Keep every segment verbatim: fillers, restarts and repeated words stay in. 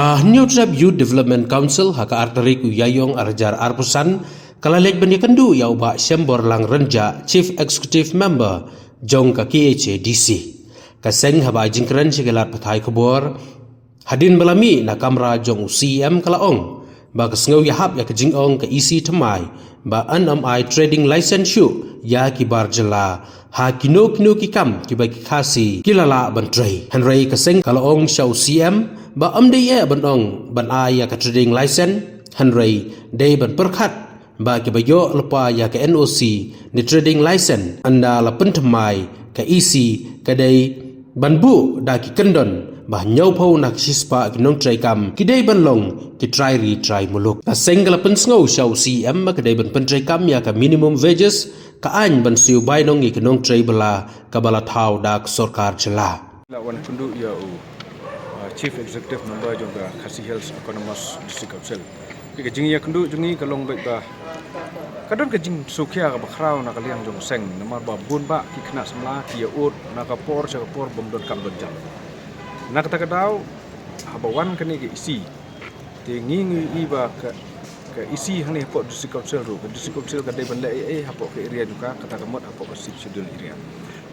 Ka Hynñiewtrep Youth Development Council ha ka ar tarik u Ïaïong ar hajar arphew san ka la leit ban ïakynduh ïa u Bah Shemborlang Rynjah, Chief Executive Member jong ka K H A D C. Ka seng haba ai jingkren sha ki lad pathai khubor hadien ba la mih na kamra jong u C M ka la ong ba ka sngew ïahap ïa ka jingong ka E C thymmai ba yn ym ai trading license shuh ïa ki bar jylla ha kino kino ki kam kiba ki Khasi ki la lah ban trei. Hynrei ka seng ka la ong sha u C M ba ym dei eh ban ong ban ai ïa ka trading license, hynrei dei ban pyrkhat ba kiba ïoh lypa ïa ka N O C ne trading license ynda la pynthymmai ka E C ka dei ban buh da ki kyndon ba hynñiewphew na ka shispah ki nongtrei kam ki dei ban long ki trai ri trai muluk. Ka seng ka la pynsngew sha u C M ba ka dei ban pyntrei kam ïa ka minimum wages, ka aiñ ban siew bainong ïa ki nongtrei bylla kaba la thaw da ka sorkar jylla. La wan kynduh ïa u, uh, Chief Executive Member jong ka Khasi Hills Autonomous District Council. Ka jingïakynduh jong ngi ka long beit ba ka don ka jingsngewkhia kaba khraw na ka liang jong ka seng, namar ba bun bah ki khynnah samla ki ïaud na ka por sha ka por bym don kam don jam. Na kata ka daw haba wan kane ka E C, te ngi ngi ïohi ba ka, ka E C hangne hapoh District Council ruh, ka District Council ka dei ban leh ei ei hapoh ka area jong ka, kata ka mut hapoh ka Sixth Schedule area.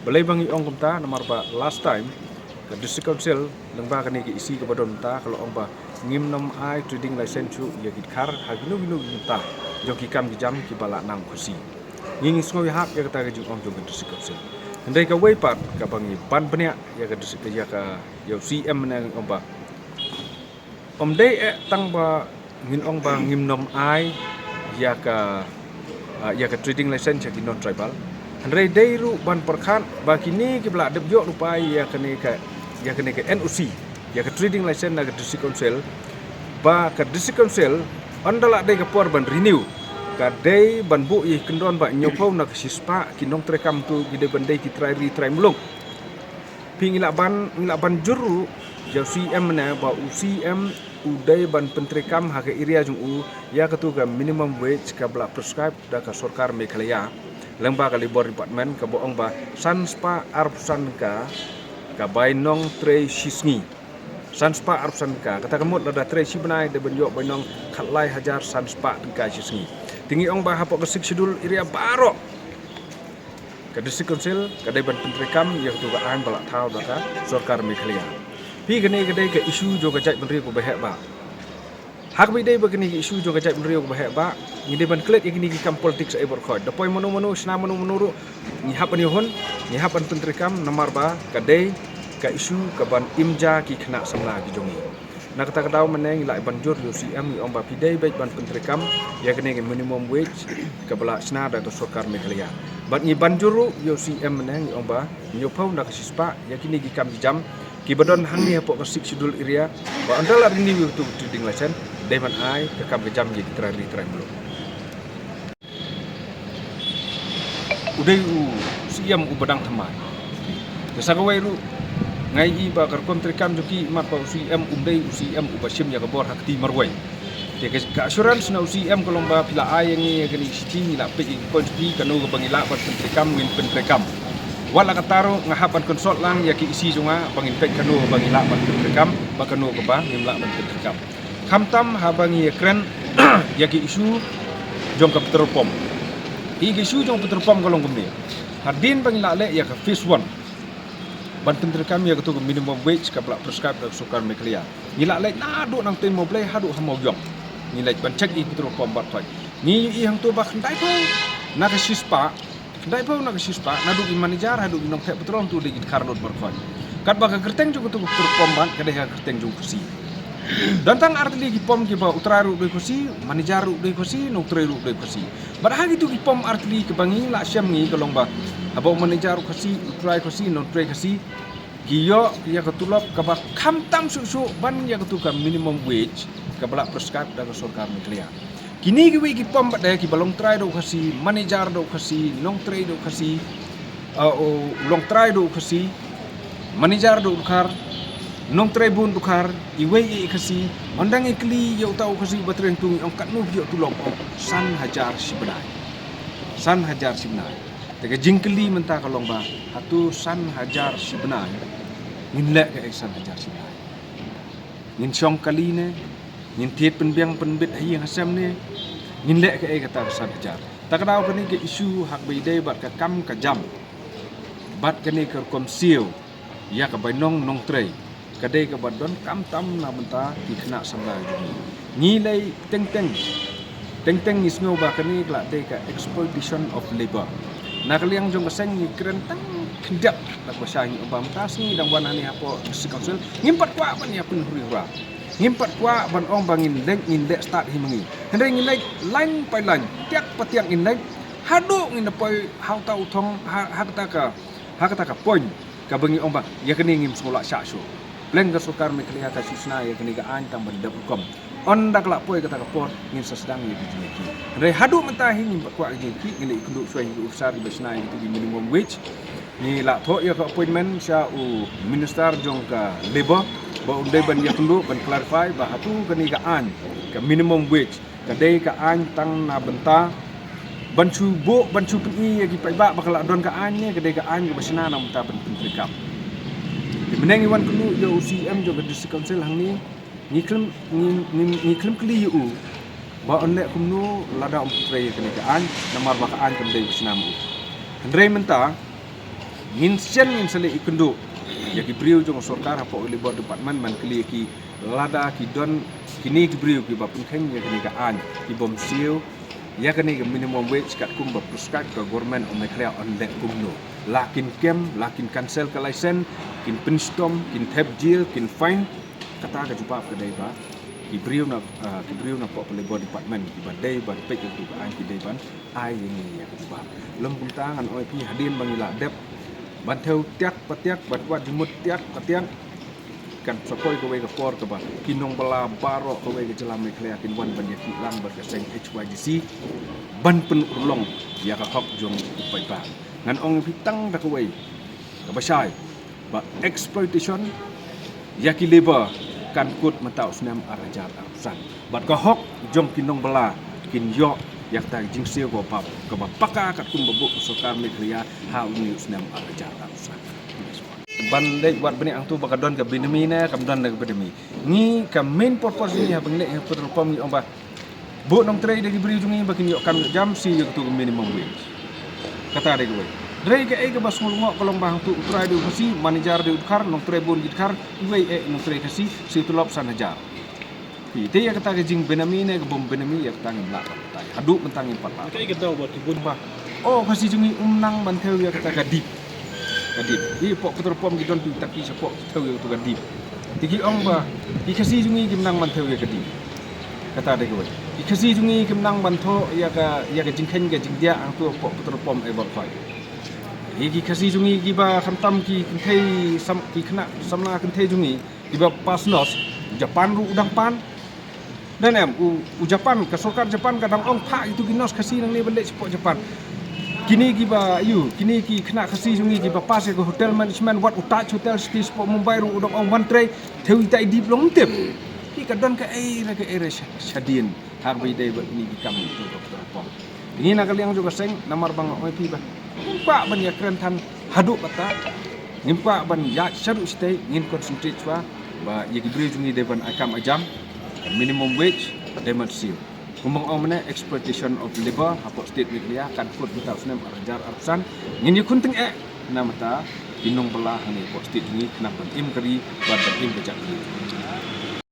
Balei ba ngi ong kumta? Namar ba last time ka District Council lyngba kane ka E C kaba don mynta ka la ong ba ngim nym ai trading license shuh ïa ki dkhar ha kino kino ki bynta jong ki kam ki jam kiba la nang u Khasi. Ngi ngi sngew ïahap ïa kata ka jingong jong ka District Council. Hynrei kawei pat kaba ngi ban bniah ïa ka District, ïa ka, ïa u C M ne ong ba ym dei eh tang ba ngin ong ba ngim nym ai ïa ka, ah, ïa ka trading license ïa ki non tribal. Hynrei dei ruh ban pyrkhat ba kine kiba la dep ïoh lypa ïa kane ka, ïa kane ka N O C, ïa ka trading license na ka District Council, ba ka District Council ynda la dei ka por ban renew, ka dei ban buh ïa ki kyndon ba hynñiewphew na ka shispah ki nongtrei kam tu ki dei ban dei ki trai ri trai muluk. Phi ngi lah ban, ngi lah ban jur ruh ïa u C M ne ba u C M u dei ban pyntreikam ha ka area jong u ïa katu ka minimum wage kaba la prescribe da ka sorkar Meghalaya lyngba ka Labour Department, kaba ong ba san spah arphew san tyngka ka bai nongtrei shi sngi. San spah arphew san tyngka. Kata ka mut lada trei shi bnai dei ban ïoh bai nong khatlai hajar san spah tyngka shi sngi. Te ngi ong ba hapoh ka Sixth Schedule area baroh ka District Council ka dei ban pyntreikam ïa katu ka aiñ ba la thaw da ka sorkar Meghalaya. Phi, kane ka dei ka issue jong ka jaitbynriew kaba heh bah. Ha kaba ïadei bad kane ka issue jong ka jaitbynriew kaba heh bah, ngi dei ban klet ïa kine ki kam politics ei baroh khoit. Da poi mano mano, shna mano mano ruh, ngi hap ban ïahun, ngi hap ban pyntreikam namar ba ka dei ka issue kaban im ja ki khynnah samla ki jong ngi. Na kata ka daw mynne ngi lah ban jur ïa u C M, ngi ong ba phi dei beit ban pyntreikam ïa kane ka minimum wage kaba la shna da ka sorkar Meghalaya. Bad ngi ban jur ruh ïa u C M mynne, ngi ong ba hynñiewphew na ka shispah ïa kine ki kam ki jam kiba don hangne hapoh ka Sixth Schedule area, ba ynda la renew ïa katu ka trading license, dei ban ai ka kam ka jam ïa ki trai ri trai muluk. U dei u C M uba dang thymmai. Te sa kawei ruh nga ïohi ba ka rukom treikam jong ki, imat ba u C M um dei u C M uba shim ïa ka bor ha kti marwei. Te ka, ka assurance na u C M ka long ba phi la ai ïa ngi ïa kane ka shithi, ngi la peit ïa ki points jong phi, kano kaba ngi lah ban pyntreikam ngin pyntreikam. Wat la katta ruh nga hap ban consult lang ïa ki E C jong nga ba ngin peit kano kaba ngi lah ban pyntreikam bad kano kaba ngim lah ban pyntreikam. Khamtam haba ngi ïakren ïa ki issue jong ka petrol pump. Ki issue jong ka petrol pump ka long kumne. Hadien ba ngi la leh ïa ka phase one ban pyntreikam ïa katu ka minimum wage kaba la prescribe da ka sorkar Meghalaya, ngi la leit naduh Nongteiñ Mawblei haduh ha Mawiong. Ngi leit ban check ïa ki petrol pump baroh khoit. Ngi ïohi hangto ba khyndaiphew na ka shispah, khyndaiphew na ka shispah, naduh ki manager haduh ki nongthep petrol, hangto dei ki dkhar lut baroh khoit. Katba ka kyrteng jong katu ka petrol pump bad ka dei ka kyrteng jong u Khasi. Don tang artylli ki pump kiba u trai ruh u dei u Khasi, manager ruh u dei u Khasi, nongtrei ruh u dei u Khasi. Bad ha kitu ki pump artylli kiba ngi la shem ngi ka long ba haba u manager u Khasi, u trai Khasi, nongtrei Khasi, ki ïoh ïa ka tulop kaba khamtam shuh shuh ban ïa katu ka minimum wage kaba la prescribe da ka sorkar Meghalaya. Kine kiwei ki pump bad de kiba long trai da u Khasi, manager da u Khasi, nongtrei da u Khasi, uh, u long trai da u Khasi, manager da u dkhar, nongtrei bun dkhar, iwei i Khasi, ynda ngi kylli ïa uta u Khasi ba trei hangto, ngi ong katno phi ïoh tulop, ong san hajar shi bnai. San hajar shi bnai. Te ka jingkylli mynta ka long ba hato san hajar shi bnai ngin leh kaei san hajar shi bnai? Ngin shong kali ne, ngin thied pynbiang pynbit ha ïing ha sem ne, ngin leh kaei kata ka san hajar. Ta ka daw kane ka issue haba ïadei bad ka kam ka jam bad kane ka rukom siew ïa ka bainong nongtrei, ka dei kaba donkam tam na bynta ki khynnah samla jong ngi. Ngi lei teng teng, teng teng ngi sngew ba kane ka la dei ka exploitation of labour. Na ka liang jong ka seng ngi kren tang khyndiat da kaba shai, ngi ong ba mynta sngi dang wan hangne hapoh District Council, ngim pat kwah ban ïa pynhuri hura. Ngim pat kwah ban ong ba ngin leit, ngin leh stad hi ma ngi. Hynrei ngin leit line by line, tiak pa tiak ngin leit, haduh ngin da poi ha uta u thong, ha, ha kata ka, ha kata ka point kaba ngi ong ba ïa kane ngim sngewlah shah shuh. Pleng ka sorkar Meghalaya ka shu shna ïa kane ka aiñ tang ban dep rukom. Ynda ka la poi kata ka por ngin sa sdang ïa ki jingïakhih. Hynrei haduh mynta hi ngim pat kwah ka jingïakhih, ngi la ïakynduh shuwa ïa ki officer kiba shna ïa kito ki minimum wage. Ngi la thoh ïa ka appointment sha u Minister jong ka Labour ba un dei ban ïakynduh ban clarify ba hato kane ka aiñ ka minimum wage ka dei ka aiñ tang na bynta ban shu buh, ban shu pyni ïa ki paidbah ba ka la don ka aiñ ne ka dei ka aiñ kaba shna na bynta ban pyntreikam. Te mynne ngi wan kynduh ïa u C E M jong ka District Council hangne, ngi khlem, ngi, ngi, ngi khlem kylli ïa u ba un leh kumno lada um trei ïa kane ka aiñ, namar ba ka aiñ kam dei ba shna ma u. Hynrei mynta ngin shen, ngin sa leit ïakynduh ïa ki briew jong ka sorkar hapoh u Labour Department ban kylli ïa ki lada ki don kine ki briew kiba pynkheiñ ïa kane ka aiñ, ki bym siew ïa kane ka minimum wage katkum ba prescribe ka Government of Meghalaya, un leh kumno. La kin kem, la kin cancel ka license, kin pynshitom, kin thep jail, kin fine. Kata ka jubab ka dei ba ki briew na, ah, ki briew na hapoh ka Labour Department kiba dei ban peit ïa ka aiñ ki dei ban ai ïa ngi ïa ka jubab. Lym kumta ngan ong ïa phi, hadien ba ngi la dep ban thew tiak pa tiak, ban wad jingmut tiak pa tiak, kan sa poi kawei ka por kaba ki nongbylla baroh kawei ka jylla Meghalaya kin wan ban ïakhih lang bad ka seng H Y D C ban pynurlong ïa ka hok jong u paidbah. Ngan ong ïa phi tang da kawei kaba shai, ba exploitation ïa ki labour kan kut mynta u snem ar hajar arphew san. Bad ka hok jong ki nongbylla kin ïoh ïa kata ka jingsiew kaba, kaba paka katkum ba buh ka sorkar Meghalaya ha une u snem ar hajar arphew san. Ban leit wad bniah hangto ba ka don ka benami ne kam don ka benami. Ngi ka main purpose ngi haba ngi leit ha petrol pump ngi ong ba buh nongtrei da ki briew jong ngi ba kin ïoh kam ïoh jam, siew ïa kato ka minimum wage. Kata dei kawei. Hynrei kaei kaba sngewlyngngoh ka long ba hangto u trai dei u Khasi, manager dei u dkhar, nongtrei bun ki dkhar, iwei eh nongtrei Khasi, siew tulop san hajar. Te ïa kata ka jingbenami ne ka bym benami ïa kata ngim lah ban batai. Haduh mynta ngim pat lah. Kaei ka daw ba ki bun ba, oh, Khasi jong ngi um nang ban thew ïa kata ka dip. Ka dip. Hapoh petrol pump ki don tu taki shapoh ki thew ïa kato ka dip. Te ki ong ba ki Khasi jong ngi kim nang ban thew ïa ka dip. Kata dei kawei. Ki Khasi jong ngi kim nang ban thoh ïa ka, ïa ka jingkheiñ ka jingdiah hangto hapoh petrol pump Everkhoi. Ïa ki Khasi jong ngi kiba khamtam ki kynthei sam-, ki khynnah samla kynthei jong ngi kiba pass nurse, Japan ruh u dang pan. Don em, u, u Japan, ka sorkar Japan ka dang ong phah ïa kito ki nurse Khasi nangne ban leit shapoh Japan. Kine kiba, ïa, kine ki khynnah Khasi jong ngi kiba pass ïa ka hotel management, wat u Taj Hotel City shapoh Mumbai ruh u dang ong wan trei, thew ïa ita i dip long tip. Ki ka don kaei re kaei re sha-, shadien. Haba ïadei bad kine ki kam ïa ka petrol pump. Ngi na ka liang jong ka seng, namar ba nga ong ïa phi ba ngim kwah ban ïakren than haduh katta, ngim kwah ban ïaid shaduh shatei, ngin concentrate shuwa ba ïa ki briew jong ngi dei ban ai kam ai jam, minimum wage dei ban siew. Kumba nga ong mynne, exploitation of labour hapoh state Meghalaya kan kut mynta u snem ar hajar arphew san. Ngin ïakhun tyngeh na bynta ki nongbylla hangne hapoh state jong ngi khnang ban im ka ri bad ban im ka jaitbynriew.